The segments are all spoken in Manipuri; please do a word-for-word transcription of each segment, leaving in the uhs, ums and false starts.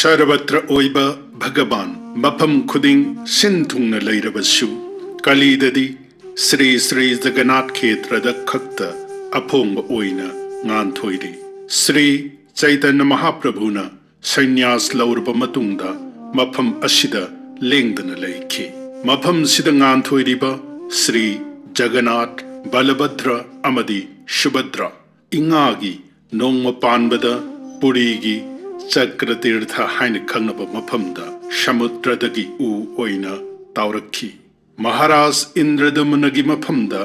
ꯁꯔꯕꯇ꯭ꯔ ꯑꯣꯏꯕ ꯚꯒꯕꯥꯟ ꯃꯐꯝ ꯈꯨꯗꯤꯡ ꯁꯤꯟ ꯊꯨꯡꯅ ꯂꯩꯔꯕꯁꯨ, ꯀꯂꯤꯗꯗꯤ ꯁ꯭ꯔꯤ ꯁ꯭ꯔꯤ ꯖꯒꯟꯅꯥꯊ ꯈꯦꯇ꯭ꯔꯗ ꯈꯛꯇ ꯑꯐꯣꯡꯕ ꯑꯣꯏꯅ ꯉꯥꯟꯊꯣꯏꯔꯤ꯫ ꯁ꯭ꯔꯤ ꯆꯩꯇꯟꯌ ꯃꯍꯥꯄ꯭ꯔꯚꯨꯅ ꯁꯟꯌꯥꯁ ꯂꯧꯔꯕ ꯃꯇꯨꯡꯗ ꯃꯐꯝ ꯑꯁꯤꯗ ꯂꯦꯡꯗꯅ ꯂꯩꯈꯤ꯫ ꯃꯐꯝꯁꯤꯗ ꯉꯥꯟꯊꯣꯏꯔꯤꯕ ꯁ꯭ꯔꯤ ꯖꯒꯟꯅꯥꯊ, ꯕꯂꯚꯗ꯭ꯔ ꯑꯃꯗꯤ ꯁꯨꯚꯗ꯭ꯔ ꯏꯉꯥꯒꯤ ꯅꯣꯡꯃ ꯄꯥꯟꯕꯗ ꯄꯨꯔꯤꯒꯤ ꯆꯀ꯭ꯔ ꯇꯤꯔꯊ ꯍꯥꯏꯅ ꯈꯪꯅꯕ ꯃꯐꯝꯗ ꯁꯃꯨꯗ꯭ꯔꯗꯒꯤ ꯎ ꯑꯣꯏꯅ ꯇꯥꯎꯔꯛꯈꯤ꯫ ꯃꯍꯥꯔꯥꯖ ꯏꯟꯗ꯭ꯔꯗꯨꯃꯅꯒꯤ ꯃꯐꯝꯗ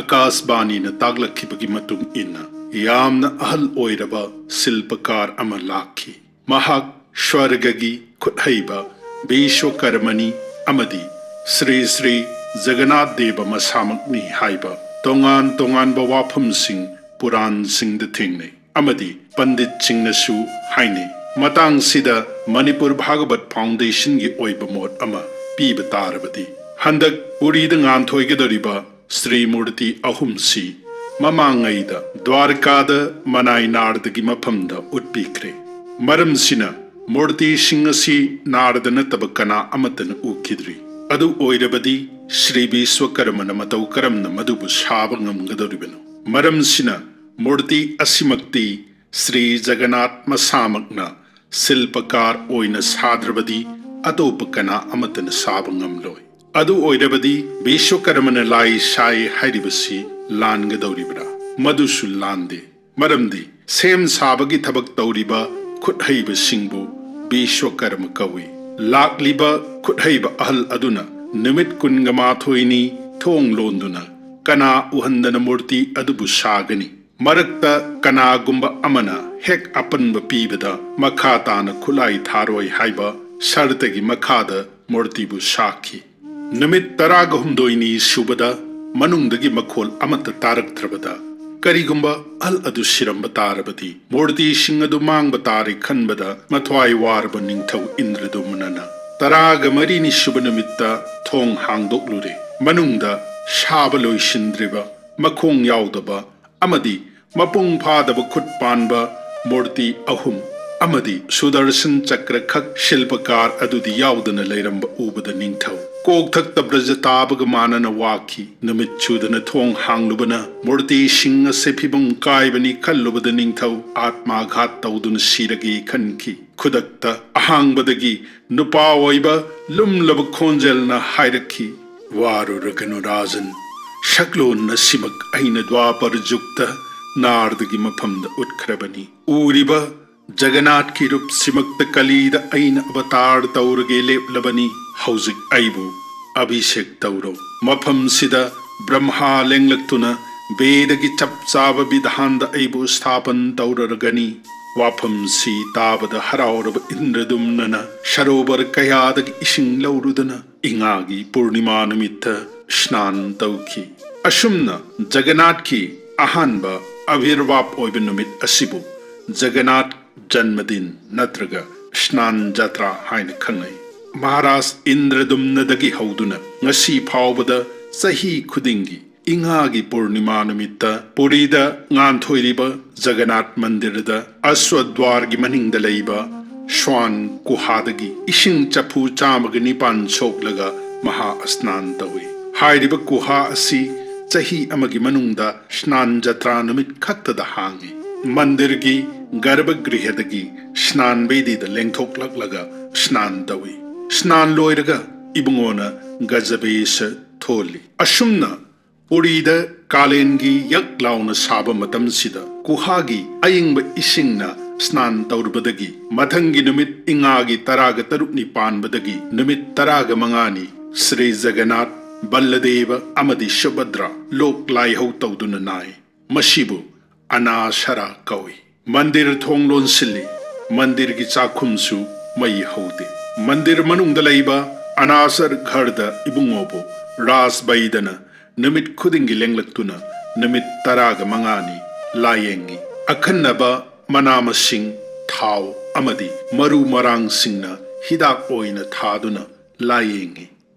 ꯑꯀꯥꯁꯕꯥꯅꯤꯅ ꯇꯥꯛꯂꯛꯈꯤꯕꯒꯤ ꯃꯇꯨꯡ ꯏꯟꯅ, ꯌꯥꯝꯅ ꯑꯍꯜ ꯑꯣꯏꯔꯕ ꯁꯤꯜꯄꯀꯥꯔ ꯑꯃ ꯂꯥꯛꯈꯤ꯫ ꯃꯍꯥꯛ ꯁ꯭ꯋꯔꯒꯒꯤ ꯈꯨꯠꯍꯩꯕ ꯕꯤꯁ꯭ꯋꯀꯔꯃꯅꯤ ꯑꯃꯗꯤ ꯁ꯭ꯔꯤ ꯁ꯭ꯔꯤ ꯖꯒꯟꯅꯥꯊ ꯗꯦꯕ ꯃꯁꯥꯃꯛꯅꯤ ꯍꯥꯏꯕ ꯇꯣꯉꯥꯟ ꯇꯣꯉꯥꯟꯕ ꯋꯥꯐꯝꯁꯤꯡ ꯄꯨꯔꯥꯟꯁꯤꯡꯗ ꯊꯦꯡꯅꯩ ꯑꯃꯗꯤ ꯄꯟꯗꯤꯠꯁꯤꯡꯅꯁꯨ ꯍꯥꯏꯅꯩ꯫ ꯃꯇꯥꯡꯁꯤꯗ ꯃꯅꯤꯄꯨꯔ ꯚꯥꯒꯕꯠ ꯐꯥꯎꯟꯗꯦꯁꯟꯒꯤ ꯑꯣꯏꯕ ꯃꯣꯠ ꯑꯃ ꯄꯤꯕ ꯇꯥꯔꯕꯗꯤ, ꯍꯟꯗꯛ ꯄꯨꯔꯤꯗ ꯉꯥꯟꯊꯣꯏꯒꯗꯧꯔꯤꯕ ꯁ꯭ꯔꯤ ꯃꯨꯔꯇꯤ ꯑꯍꯨꯝꯁꯤ ꯃꯃꯥꯡꯉꯩꯗ ꯗ꯭ꯋꯥꯔꯀꯥꯗ ꯃꯅꯥꯏ ꯅꯥꯔꯗꯒꯤ ꯃꯐꯝꯗ ꯎꯠꯄꯤꯈ꯭ꯔꯦ꯫ ꯃꯔꯝꯁꯤꯅ, ꯃꯨꯔꯇꯤꯁꯤꯡ ꯑꯁꯤ ꯅꯥꯔꯗ ꯅꯠꯇꯕ ꯀꯅꯥ ꯑꯃꯠꯇꯅ ꯎꯈꯤꯗ꯭ꯔꯤ꯫ ꯑꯗꯨ ꯑꯣꯏꯔꯕꯗꯤ, ꯁ꯭ꯔꯤ ꯕꯤꯁ꯭ꯋꯀꯔꯃꯅ ꯃꯇꯧ ꯀꯔꯝꯅ ꯃꯗꯨꯕꯨ ꯁꯥꯕ ꯉꯝꯒꯗꯧꯔꯤꯕꯅꯣ? ꯃꯔꯝꯁꯤꯅ, ꯃꯨꯔꯇꯤ ꯑꯁꯤꯃꯛꯇꯤ ꯁ꯭ꯔꯤ ꯖꯒꯟꯅꯥꯊ ꯃꯁꯥꯃꯛꯅ ꯁꯤꯜꯄꯀꯥꯔ ꯑꯣꯏꯅ ꯁꯥꯗ꯭ꯔꯕꯗꯤ, ꯑꯇꯣꯞꯄ ꯀꯅꯥ ꯑꯃꯠꯇꯅ ꯁꯥꯕ ꯉꯝꯂꯣꯏ꯫ ꯑꯗꯨ ꯑꯣꯏꯔꯕꯗꯤ, ꯕꯤꯁ꯭ꯋꯀꯔꯃꯅ ꯂꯥꯏ ꯁꯥꯏ ꯍꯥꯏꯔꯤꯕꯁꯤ ꯂꯥꯟꯒꯗꯧꯔꯤꯕ꯭ꯔꯥ? ꯃꯗꯨꯁꯨ ꯂꯥꯟꯗꯦ꯫ ꯃꯔꯝꯗꯤ, ꯁꯦꯝ ꯁꯥꯕꯒꯤ ꯊꯕꯛ ꯇꯧꯔꯤꯕ ꯈꯨꯠꯍꯩꯕꯁꯤꯡꯕꯨ ꯕꯤꯁ꯭ꯋꯀꯔꯃ ꯀꯧꯏ꯫ ꯂꯥꯛꯂꯤꯕ ꯈꯨꯠꯍꯩꯕ ꯑꯍꯜ ꯑꯗꯨꯅ ꯅꯨꯃꯤꯠ ꯀꯨꯟꯒ ꯃꯥꯊꯣꯏꯅꯤ ꯊꯣꯡ ꯂꯣꯟꯗꯨꯅ ꯀꯅꯥ ꯎꯍꯟꯗꯅ ꯃꯨꯔꯇꯤ ꯑꯗꯨꯕꯨ ꯁꯥꯒꯅꯤ? ꯃꯔꯛꯇ ꯀꯅꯥꯒꯨꯝꯕ ꯑꯃꯅ ꯍꯦꯛ ꯑꯄꯟꯕ ꯄꯤꯕꯗ, ꯃꯈꯥ ꯇꯥꯅ ꯈꯨꯠꯂꯥꯏ ꯊꯥꯔꯣꯏ ꯍꯥꯏꯕ ꯁꯔꯇꯒꯤ ꯃꯈꯥꯗ ꯃꯨꯔꯇꯤꯕꯨ ꯁꯥꯈꯤ꯫ ꯅꯨꯃꯤꯠ ꯇꯔꯥꯒ ꯍꯨꯝꯗꯣꯏꯅꯤ ꯁꯨꯕꯗ ꯃꯅꯨꯡꯗꯒꯤ ꯃꯈꯣꯜ ꯑꯃꯠꯇ ꯇꯥꯔꯛꯇ꯭ꯔꯕꯗ, ꯀꯔꯤꯒꯨꯝꯕ ꯑꯍꯜ ꯑꯗꯨ ꯁꯤꯔꯝꯕ ꯇꯥꯔꯕꯗꯤ, ꯃꯨꯔꯇꯤꯁꯤꯡ ꯑꯗꯨ ꯃꯥꯡꯕ ꯇꯥꯔꯦ ꯈꯟꯕꯗ, ꯃꯊ꯭ꯋꯥꯏ ꯋꯥꯔꯕ ꯅꯤꯡꯊꯧ ꯏꯟꯗ꯭ꯔꯗꯨꯃꯅꯅ ꯇꯔꯥꯒ ꯃꯔꯤꯅꯤ ꯁꯨꯕ ꯅꯨꯃꯤꯠꯇ ꯊꯣꯡ ꯍꯥꯡꯗꯣꯛꯂꯨꯔꯦ꯫ ꯃꯅꯨꯡꯗ ꯁꯥꯕ ꯂꯣꯏꯁꯤꯟꯗ꯭ꯔꯤꯕ, ꯃꯈꯣꯡ ꯌꯥꯎꯗꯕ ꯑꯃꯗꯤ ꯃꯄꯨꯡ ꯐꯥꯗꯕ ꯈꯨꯠ ꯄꯥꯟꯕ ꯃꯨꯔꯇꯤ ꯑꯍꯨꯝ ꯑꯃꯗꯤ ꯁꯨꯗꯔꯁꯟ ꯆꯀ꯭ꯔ ꯈꯛ ꯁꯤꯜꯄꯀꯥꯔ ꯑꯗꯨꯗꯤ ꯌꯥꯎꯗꯅ ꯂꯩꯔꯝꯕ ꯎꯕꯗ ꯅꯤꯡꯊꯧ ꯀꯣꯛꯊꯛꯇ ꯕ꯭ꯔꯖꯇꯥꯕꯒ ꯃꯥꯟꯅꯅ ꯋꯥꯈꯤ꯫ ꯅꯨꯃꯤꯠ ꯆꯨꯗꯅ ꯊꯣꯡ ꯍꯥꯡꯂꯨꯕꯅ ꯃꯨꯔꯇꯤꯁꯤꯡ ꯑꯁꯤ ꯐꯤꯕꯝ ꯀꯥꯏꯕꯅꯤ ꯈꯜꯂꯨꯕꯗ ꯅꯤꯡꯊꯧ ꯑꯥꯠꯃꯥꯘꯥꯠ ꯇꯧꯗꯨꯅ ꯁꯤꯔꯒꯦ ꯈꯟꯈꯤ꯫ ꯈꯨꯗꯛꯇ ꯑꯍꯥꯡꯕꯗꯒꯤ ꯅꯨꯄꯥ ꯑꯣꯏꯕ ꯂꯨꯝꯂꯕ ꯈꯣꯟꯖꯦꯜꯅ ꯍꯥꯏꯔꯛꯈꯤ, "ꯋꯥꯔꯨꯔꯒꯅꯨ ꯔꯥꯖꯟ, ꯁꯛꯂꯣꯟ ꯑꯁꯤꯃꯛ ꯑꯩꯅ ꯗ꯭ꯋꯥꯄꯔ ꯖꯨꯒꯇ ꯅꯥꯔꯗꯒꯤ ꯃꯐꯝꯗ ꯎꯠꯈ꯭ꯔꯕꯅꯤ꯫ ꯎꯔꯤꯕ ꯖꯒꯅꯥꯠꯀꯤ ꯔꯨꯞꯁꯤꯃꯛꯇ ꯀꯂꯤꯗ ꯑꯩꯅ ꯑꯕꯇꯥꯔ ꯇꯧꯔꯒꯦ ꯂꯦꯞꯂꯕꯅꯤ꯫ ꯍꯧꯖꯤꯛ ꯑꯩꯕꯨ ꯑꯚꯤꯁꯦꯛ ꯇꯧꯔꯣ꯫ ꯃꯐꯝꯁꯤꯗ ꯕ꯭ꯔꯍ꯭ꯃꯥ ꯂꯦꯡꯂꯛꯇꯨꯅ ꯕꯦꯗꯒꯤ ꯆꯞ ꯆꯥꯕ ꯕꯤꯙꯥꯟꯗ ꯑꯩꯕꯨ ꯁ꯭ꯊꯥꯄꯟ ꯇꯧꯔꯔꯒꯅꯤ꯫" ꯋꯥꯐꯝꯁꯤ ꯇꯥꯕꯗ ꯍꯔꯥꯎꯔꯕ ꯏꯟꯗ꯭ꯔꯗꯨꯝꯅꯅ ꯁꯔꯣꯕꯔ ꯀꯌꯥꯗꯒꯤ ꯏꯁꯤꯡ ꯂꯧꯔꯨꯗꯨꯅ ꯏꯉꯥꯒꯤ ꯄꯨꯔꯅꯤꯃꯥ ꯅꯨꯃꯤꯠꯇ ꯁ꯭ꯅꯥꯟ ꯇꯧꯈꯤ꯫ ꯑꯁꯨꯝꯅ ꯖꯒꯅꯥꯠꯀꯤ ꯑꯍꯥꯟꯕ ꯑꯚꯤꯔꯚꯥꯞ ꯑꯣꯏꯕ ꯅꯨꯃꯤꯠ ꯑꯁꯤꯕꯨ ꯖꯒꯅꯥꯠ ꯖꯟꯃꯗꯤꯟ ꯅꯠꯇ꯭ꯔꯒ ꯁ꯭ꯅꯥꯟ ꯖꯇ꯭ꯔꯥ ꯍꯥꯏꯅ ꯈꯪꯅꯩ꯫ ꯃꯍꯥꯔꯥꯖ ꯏꯟꯗ꯭ꯔꯗꯨꯝꯅꯗꯒꯤ ꯍꯧꯗꯨꯅ ꯉꯁꯤ ꯐꯥꯎꯕꯗ ꯆꯍꯤ ꯈꯨꯗꯤꯡꯒꯤ ꯏꯉꯥꯒꯤ ꯄꯨꯔꯅꯤꯃꯥ ꯅꯨꯃꯤꯠꯇ ꯄꯨꯔꯤꯗ ꯉꯥꯟꯊꯣꯏꯔꯤꯕ ꯖꯒꯅꯥꯠ ꯃꯟꯗꯤꯔꯗ ꯑꯁ꯭ꯋꯗ꯭ꯋꯥꯔꯒꯤ ꯃꯅꯤꯡꯗ ꯂꯩꯕ ꯁ꯭ꯋꯥꯟ ꯀꯨꯍꯥꯗꯒꯤ ꯏꯁꯤꯡ ꯆꯐꯨ ꯆꯥꯝꯃꯒ ꯅꯤꯄꯥꯟ ꯁꯣꯛꯂꯒ ꯃꯍꯥ ꯁ꯭ꯅꯥꯟ ꯇꯧꯏ꯫ ꯍꯥꯏꯔꯤꯕ ꯀꯨꯍꯥ ꯑꯁꯤ ꯆꯍꯤ ꯑꯃꯒꯤ ꯃꯅꯨꯡꯗ ꯁ꯭ꯅꯥꯟ ꯖꯇ꯭ꯔꯥ ꯅꯨꯃꯤꯠ ꯈꯛꯇꯗ ꯍꯥꯡꯏ꯫ ꯃꯟꯗꯤꯔꯒꯤ ꯒꯔꯚꯒ꯭ꯔꯤꯍꯗꯒꯤ ꯁ꯭ꯅꯥꯟ ꯕꯦꯗꯤꯗ ꯂꯦꯡꯊꯣꯛꯂꯛꯂꯒ ꯁ꯭ꯅꯥꯟ ꯇꯧꯏ꯫ ꯁ꯭ꯅꯥꯟ ꯂꯣꯏꯔꯒ ꯏꯕꯨꯡꯉꯣꯅ ꯒꯖꯕꯦꯁ ꯊꯣꯜꯂꯤ꯫ ꯑꯁꯨꯝꯅ ꯄꯨꯔꯤꯗ ꯀꯥꯂꯦꯟꯒꯤ ꯌꯛ ꯂꯥꯎꯅ ꯁꯥꯕ ꯃꯇꯝꯁꯤꯗ ꯀꯨꯍꯥꯒꯤ ꯑꯏꯪꯕ ꯏꯁꯤꯡꯅ ꯁ꯭ꯅꯥꯟ ꯇꯧꯔꯨꯕꯗꯒꯤ ꯃꯊꯪꯒꯤ ꯅꯨꯃꯤꯠ ꯏꯉꯥꯒꯤ ꯇꯔꯥꯒ ꯇꯔꯨꯛꯅꯤ ꯄꯥꯟꯕꯗꯒꯤ ꯅꯨꯃꯤꯠ ꯇꯔꯥꯒ ꯃꯉꯥꯅꯤ ꯁ꯭ꯔꯤ ꯖꯒꯅꯥꯊ, ꯕꯜꯂꯗꯦꯕ ꯑꯃꯗꯤ ꯁꯨꯚꯗ꯭ꯔꯥ ꯂꯣꯛ ꯂꯥꯏꯍꯧ ꯇꯧꯗꯨꯅ ꯅꯥꯏ꯫ ꯃꯁꯤꯕꯨ ꯑꯅꯥꯁꯔꯥ ꯀꯧꯏ꯫ ꯃꯟꯗꯤꯔ ꯊꯣꯡ ꯂꯣꯟꯁꯤꯜꯂꯤ꯫ ꯃꯟꯗꯤꯔꯒꯤ ꯆꯥꯛꯈꯨꯝꯁꯨ ꯃꯩ ꯍꯧꯗꯦ꯫ ꯃꯟꯗꯤꯔ ꯃꯅꯨꯡꯗ ꯂꯩꯕ ꯑꯅꯥꯁꯔ ꯘꯔꯗ ꯏꯕꯨꯡꯉꯣꯕꯨ ꯔꯥꯖ ꯕꯩꯗꯅ ꯅꯨꯃꯤꯠ ꯈꯨꯗꯤꯡꯒꯤ ꯂꯦꯡꯂꯛꯇꯨꯅ ꯅꯨꯃꯤꯠ ꯇꯔꯥꯒ ꯃꯉꯥꯅꯤ ꯂꯥꯌꯦꯡꯉꯤ꯫ ꯑꯈꯟꯅꯕ ꯃꯅꯥ ꯃꯁꯤꯡ, ꯊꯥꯎ ꯑꯃꯗꯤ ꯃꯔꯨ ꯃꯔꯥꯡꯁꯤꯡꯅ ꯍꯤꯗꯥꯛ ꯑꯣꯏꯅ ꯊꯥꯗꯨꯅ ꯂꯥꯌꯦꯡꯉꯤ꯫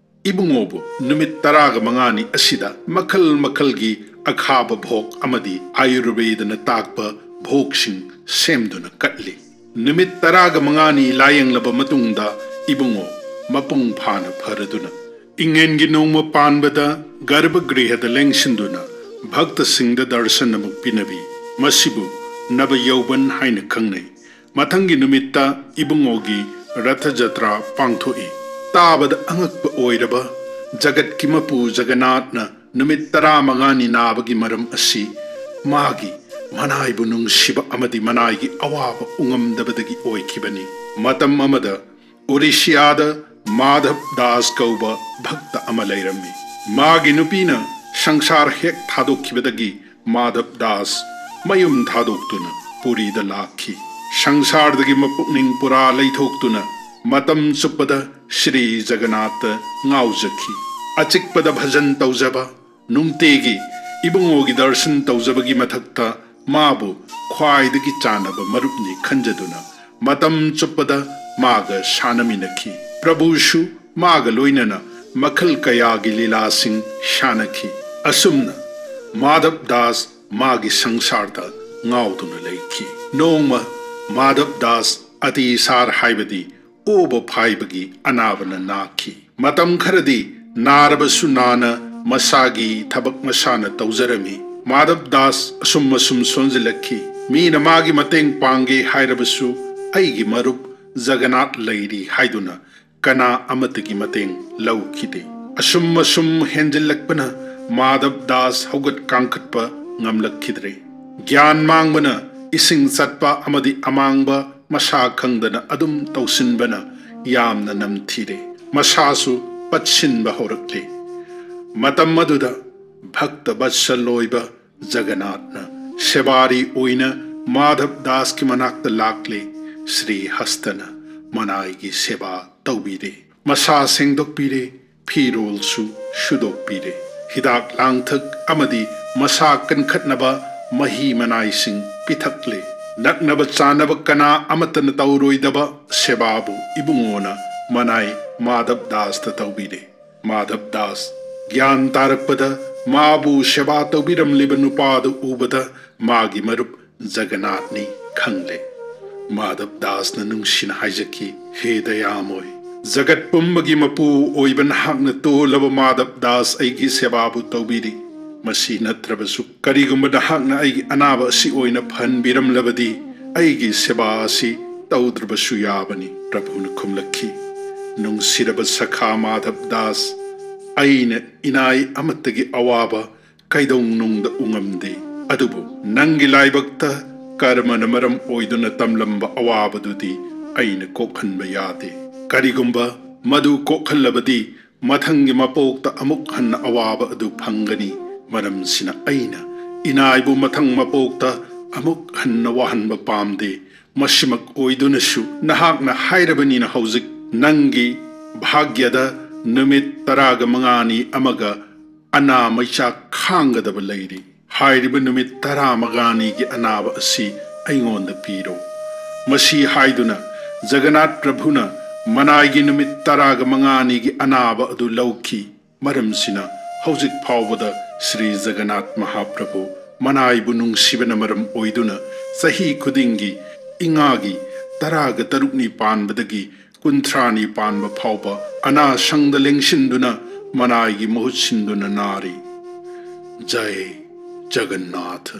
ꯏꯕꯨꯡꯉꯣꯕꯨ ꯅꯨꯃꯤꯠ ꯇꯔꯥꯒ ꯃꯉꯥꯅꯤ ꯑꯁꯤꯗ ꯃꯈꯜ ꯃꯈꯜꯒꯤ ꯑꯈꯥꯕ ꯚꯣꯛ ꯑꯃꯗꯤ ꯑꯥꯌꯨꯔꯕꯦꯗꯅ ꯇꯥꯛꯄ ꯚꯣꯛꯁꯤꯡ ꯁꯦꯝꯗꯨꯅ ꯀꯠꯂꯤ꯫ ꯅꯨꯃꯤꯠ ꯇꯔꯥꯒ ꯃꯉꯥꯅꯤ ꯂꯥꯌꯦꯡꯂꯕ ꯃꯇꯨꯡꯗ ꯏꯕꯨꯡꯉꯣ ꯃꯄꯨꯡ ꯐꯥꯅ ꯐꯔꯗꯨꯅ ꯏꯉꯦꯟꯒꯤ ꯅꯣꯡꯃ ꯄꯥꯟꯕꯗ ꯒꯔꯚꯒ꯭ꯔꯤꯍꯗ ꯂꯦꯡꯁꯤꯟꯗꯨꯅ ꯚꯛꯇꯁꯤꯡꯗ ꯗꯔꯁꯟ ꯑꯃꯨꯛ ꯄꯤꯅꯕꯤ꯫ ꯃꯁꯤꯕꯨ ꯅꯕ ꯌꯧꯕꯟ ꯍꯥꯏꯅ ꯈꯪꯅꯩ꯫ ꯃꯊꯪꯒꯤ ꯅꯨꯃꯤꯠꯇ ꯏꯕꯨꯡꯉꯣꯒꯤ ꯔꯊ ꯖꯇ꯭ꯔꯥ ꯄꯥꯡꯊꯣꯛꯏ꯫ ꯇꯥꯕꯗ ꯑꯉꯛꯄ ꯑꯣꯏꯔꯕ ꯖꯒꯠꯀꯤ ꯃꯄꯨ ꯖꯒꯟꯅꯥꯊꯅ ꯅꯨꯃꯤꯠ ꯇꯔꯥꯃꯉꯥꯅꯤ ꯅꯥꯕꯒꯤ ꯃꯔꯝ ꯑꯁꯤ ꯃꯥꯒꯤ ꯃꯅꯥꯏꯕꯨ ꯅꯨꯡꯁꯤꯕ ꯑꯃꯗꯤ ꯃꯅꯥꯏꯒꯤ ꯑꯋꯥꯕ ꯎꯉꯝꯗꯕꯗꯒꯤ ꯑꯣꯏꯈꯤꯕꯅꯤ꯫ ꯃꯇꯝ ꯑꯃꯗ ꯑꯣꯔꯤꯁꯤꯌꯥꯗ ꯃꯥꯙꯕ ꯗꯥꯁ ꯀꯧꯕ ꯚꯛꯇ ꯑꯃ ꯂꯩꯔꯝꯃꯤ꯫ ꯃꯥꯒꯤ ꯅꯨꯄꯤꯅ ꯁꯪꯁꯥꯔ ꯍꯦꯛ ꯊꯥꯗꯣꯛꯈꯤꯕꯗꯒꯤ ꯃꯥꯙꯕ ꯗꯥꯁ ꯃꯌꯨꯝ ꯊꯥꯗꯣꯛꯇꯨꯅ ꯄꯨꯔꯤꯗ ꯂꯥꯛꯈꯤ꯫ ꯁꯪꯁꯥꯔꯗꯒꯤ ꯃꯄꯨꯛꯅꯤꯡ ꯄꯨꯔꯥ ꯂꯩꯊꯣꯛꯇꯨꯅ ꯃꯇꯝ ꯆꯨꯞꯄꯗ ꯁ꯭ꯔꯤ ꯖꯒꯟꯅꯥꯊꯇ ꯉꯥꯎꯖꯈꯤ꯫ ꯑꯆꯤꯛꯄꯗ ꯚꯖꯟ ꯇꯧꯖꯕ, ꯅꯨꯡꯇꯤꯒꯤ ꯏꯕꯨꯡꯉꯣꯒꯤ ꯗꯔꯁꯟ ꯇꯧꯖꯕꯒꯤ ꯃꯊꯛꯇ ꯃꯥꯕꯨ ꯈ꯭ꯋꯥꯏꯗꯒꯤ ꯆꯥꯟꯅꯕ ꯃꯔꯨꯞꯅꯤ ꯈꯟꯖꯗꯨꯅ ꯃꯇꯝ ꯆꯨꯞꯄꯗ ꯃꯥꯒ ꯁꯥꯟꯅꯃꯤꯟꯅꯈꯤ꯫ ꯄ꯭ꯔꯚꯨꯁꯨ ꯃꯥꯒ ꯂꯣꯏꯅꯅ ꯃꯈꯜ ꯀꯌꯥꯒꯤ ꯂꯤꯂꯥꯁꯤꯡ ꯁꯥꯟꯅꯈꯤ꯫ ꯑꯁꯨꯝꯅ ꯃꯥꯙꯕ ꯗꯥꯁ ꯃꯥꯒꯤ ꯁꯪꯁꯥꯔꯗ ꯉꯥꯎꯗꯨꯅ ꯂꯩꯈꯤ꯫ ꯅꯣꯡꯃ ꯃꯥꯙꯕ ꯗꯥꯁ ꯑꯇꯤꯁꯥꯔ ꯍꯥꯏꯕꯗꯤ ꯑꯣꯕ ꯐꯥꯏꯕꯒꯤ ꯑꯅꯥꯕꯅ ꯅꯥꯈꯤ꯫ ꯃꯇꯝ ꯈꯔꯗꯤ ꯅꯥꯔꯕꯁꯨ ꯅꯥꯅ ꯃꯁꯥꯒꯤ ꯊꯕꯛ ꯃꯁꯥꯅ ꯇꯧꯖꯔꯝꯃꯤ꯫ ꯃꯥꯙꯕ ꯗꯥꯁ ꯑꯁꯨꯝ ꯑꯁꯨꯝ ꯁꯣꯟꯖꯤꯜꯂꯛꯈꯤ꯫ ꯃꯤꯅ ꯃꯥꯒꯤ ꯃꯇꯦꯡ ꯄꯥꯡꯒꯦ ꯍꯥꯏꯔꯕꯁꯨ ꯑꯩꯒꯤ ꯃꯔꯨꯞ ꯖꯒꯟꯅꯥꯊ ꯂꯩꯔꯤ ꯍꯥꯏꯗꯨꯅ ꯀꯅꯥ ꯑꯃꯠꯇꯒꯤ ꯃꯇꯦꯡ ꯂꯧꯈꯤꯗꯦ꯫ ꯑꯁꯨꯝ ꯑꯁꯨꯝ ꯍꯦꯟꯖꯤꯜꯂꯛꯄꯅ ꯃꯥꯙꯕ ꯗꯥꯁ ꯍꯧꯒꯠ ꯀꯥꯡꯈꯠꯄ ꯉꯝꯂꯛꯈꯤꯗ꯭ꯔꯦ꯫ ꯒ꯭ꯌꯥꯟ ꯃꯥꯡꯕꯅ ꯏꯁꯤꯡ ꯆꯠꯄ ꯑꯃꯗꯤ ꯑꯃꯥꯡꯕ ꯃꯁꯥ ꯈꯪꯗꯅ ꯑꯗꯨꯝ ꯇꯧꯁꯤꯟꯕꯅ ꯌꯥꯝꯅ ꯅꯝꯊꯤꯔꯦ꯫ ꯃꯁꯥꯁꯨ ꯄꯠꯁꯤꯟꯕ ꯍꯧꯔꯛꯂꯦ꯫ ꯃꯇꯝ ꯑꯗꯨꯗ ꯚꯛꯇ ꯕꯠꯁꯜ ꯑꯣꯏꯕ ꯖꯒꯟꯅꯥꯊꯅ ꯁꯦꯕꯥꯔꯤ ꯑꯣꯏꯅ ꯃꯥꯙꯕ ꯗꯥꯁꯀꯤ ꯃꯅꯥꯛꯇ ꯂꯥꯛꯂꯦ꯫ ꯁ꯭ꯔꯤ ꯍꯁꯇꯅ ꯃꯅꯥꯏꯒꯤ ꯁꯦꯕꯥ ꯇꯧꯕꯤꯔꯦ꯫ ꯃꯁꯥ ꯁꯦꯡꯗꯣꯛꯄꯤꯔꯦ, ꯐꯤꯔꯣꯜꯁꯨ ꯁꯨꯗꯣꯛꯄꯤꯔꯦ꯫ ꯍꯤꯗꯥꯛ ꯂꯥꯡꯊꯛ ꯑꯃꯗꯤ ꯃꯁꯥ ꯀꯟꯈꯠꯅꯕ ꯃꯍꯤ ꯃꯅꯥꯏꯁꯤꯡ ꯄꯤꯊꯛꯂꯦ꯫ ꯅꯛꯅꯕ ꯆꯥꯅꯕ ꯀꯅꯥ ꯑꯃꯠꯇꯅ ꯇꯧꯔꯣꯏꯗꯕ ꯁꯦꯕꯥꯕꯨ ꯏꯕꯨꯡꯉꯣꯅ ꯃꯅꯥꯏ ꯃꯥꯙꯕ ꯗꯥꯁꯇ ꯇꯧꯕꯤꯔꯦ꯫ ꯃꯥꯙꯕ ꯗꯥꯁ ꯒ꯭ꯌꯥꯟ ꯇꯥꯔꯛꯄꯗ ꯃꯥꯕꯨ ꯁꯦꯕꯥ ꯇꯧꯕꯤꯔꯝꯂꯤꯕ ꯅꯨꯄꯥꯗꯨ ꯎꯕꯗ ꯃꯥꯒꯤ ꯃꯔꯨꯞ ꯖꯒꯅꯥꯊꯅꯤ ꯈꯪꯂꯦ꯫ ꯃꯥꯙꯕ ꯗꯥꯁꯅ ꯅꯨꯡꯁꯤꯅ ꯍꯥꯏꯖꯈꯤ, "ꯍꯦ ꯗꯌꯥꯃꯣꯏ, ꯖꯒꯠ ꯄꯨꯝꯕꯒꯤ ꯃꯄꯨ ꯑꯣꯏꯕ ꯅꯍꯥꯛꯅ ꯇꯣꯜꯂꯕ ꯃꯥꯙꯕ ꯗꯥꯁ ꯑꯩꯒꯤ ꯁꯦꯕꯥꯕꯨ ꯇꯧꯕꯤꯔꯤ꯫ ꯃꯁꯤ ꯅꯠꯇ꯭ꯔꯕꯁꯨ ꯀꯔꯤꯒꯨꯝꯕ ꯅꯍꯥꯛꯅ ꯑꯩꯒꯤ ꯑꯅꯥꯕ ꯑꯁꯤ ꯑꯣꯏꯅ ꯐꯍꯟꯕꯤꯔꯝꯂꯕꯗꯤ ꯑꯩꯒꯤ ꯁꯦꯕꯥ ꯑꯁꯤ ꯇꯧꯗ꯭ꯔꯕꯁꯨ ꯌꯥꯕꯅꯤ"꯫ ꯄ꯭ꯔꯚꯨꯅ ꯈꯨꯝꯂꯛꯈꯤ, "ꯅꯨꯡꯁꯤꯔꯕ ꯁꯈꯥ ꯃꯥꯙꯕ ꯗꯥꯁ, ꯑꯩꯅ ꯏꯅꯥꯏ ꯑꯃꯠꯇꯒꯤ ꯑꯋꯥꯕ ꯀꯩꯗꯧꯅꯨꯡꯗ ꯎꯉꯝꯗꯦ꯫ ꯑꯗꯨꯕꯨ ꯅꯪꯒꯤ ꯂꯥꯏꯕꯛꯇ ꯀꯔꯃꯅ ꯃꯔꯝ ꯑꯣꯏꯗꯨꯅ ꯇꯝꯂꯝꯕ ꯑꯋꯥꯕꯗꯨꯗꯤ ꯑꯩꯅ ꯀꯣꯛꯍꯟꯕ ꯌꯥꯗꯦ꯫ ꯀꯔꯤꯒꯨꯝꯕ ꯃꯗꯨ ꯀꯣꯛꯍꯜꯂꯕꯗꯤ ꯃꯊꯪꯒꯤ ꯃꯄꯣꯛꯇ ꯑꯃꯨꯛ ꯍꯟꯅ ꯑꯋꯥꯕ ꯑꯗꯨ ꯐꯪꯒꯅꯤ꯫ ꯃꯔꯝꯁꯤꯅ ꯑꯩꯅ ꯏꯅꯥꯏꯕꯨ ꯃꯊꯪ ꯃꯄꯣꯛꯇ ꯑꯃꯨꯛ ꯍꯟꯅ ꯋꯥꯍꯟꯕ ꯄꯥꯝꯗꯦ꯫ ꯃꯁꯤꯃꯛ ꯑꯣꯏꯗꯨꯅꯁꯨ ꯅꯍꯥꯛꯅ ꯍꯥꯏꯔꯕꯅꯤꯅ ꯍꯧꯖꯤꯛ ꯅꯪꯒꯤ ꯚꯥꯒ꯭ꯌꯗ ꯅꯨꯃꯤꯠ ꯇꯔꯥꯒ ꯃꯉꯥꯅꯤ ꯑꯃꯒ ꯑꯅꯥ ꯃꯩꯆꯥꯛ ꯈꯥꯡꯒꯗꯕ ꯂꯩꯔꯤ꯫ ꯍꯥꯏꯔꯤꯕ ꯅꯨꯃꯤꯠ ꯇꯔꯥꯃꯉꯥꯅꯤꯒꯤ ꯑꯅꯥꯕ ꯑꯁꯤ ꯑꯩꯉꯣꯟꯗ ꯄꯤꯔꯣ"꯫ ꯃꯁꯤ ꯍꯥꯏꯗꯨꯅ ꯖꯒꯟꯅꯥꯊ ꯄ꯭ꯔꯚꯨꯅ ꯃꯅꯥꯏꯒꯤ ꯅꯨꯃꯤꯠ ꯇꯔꯥꯒ ꯃꯉꯥꯅꯤꯒꯤ ꯑꯅꯥꯕ ꯑꯗꯨ ꯂꯧꯈꯤ꯫ ꯃꯔꯝꯁꯤꯅ ꯍꯧꯖꯤꯛ ꯐꯥꯎꯕꯗ ꯁ꯭ꯔꯤ ꯖꯒꯟꯅꯥꯊ ꯃꯍꯥꯄ꯭ꯔꯚꯨ ꯃꯅꯥꯏꯕꯨ ꯅꯨꯡꯁꯤꯕꯅ ꯃꯔꯝ ꯑꯣꯏꯗꯨꯅ ꯆꯍꯤ ꯈꯨꯗꯤꯡꯒꯤ ꯏꯉꯥꯒꯤ ꯇꯔꯥꯒ ꯇꯔꯨꯛꯅꯤ ꯄꯥꯟꯕꯗꯒꯤ ꯀꯨꯟꯊ꯭ꯔꯥꯅꯤ ꯄꯥꯟꯕ ꯐꯥꯎꯕ ꯑꯅꯥꯁꯪꯗ ꯂꯦꯡꯁꯤꯟꯗꯨꯅ ꯃꯅꯥꯏꯒꯤ ꯃꯍꯨꯠ ꯁꯤꯟꯗꯨꯅ ꯅꯥꯔꯤ꯫ ꯖꯥꯏ ꯖꯒꯟꯅꯥꯊ꯫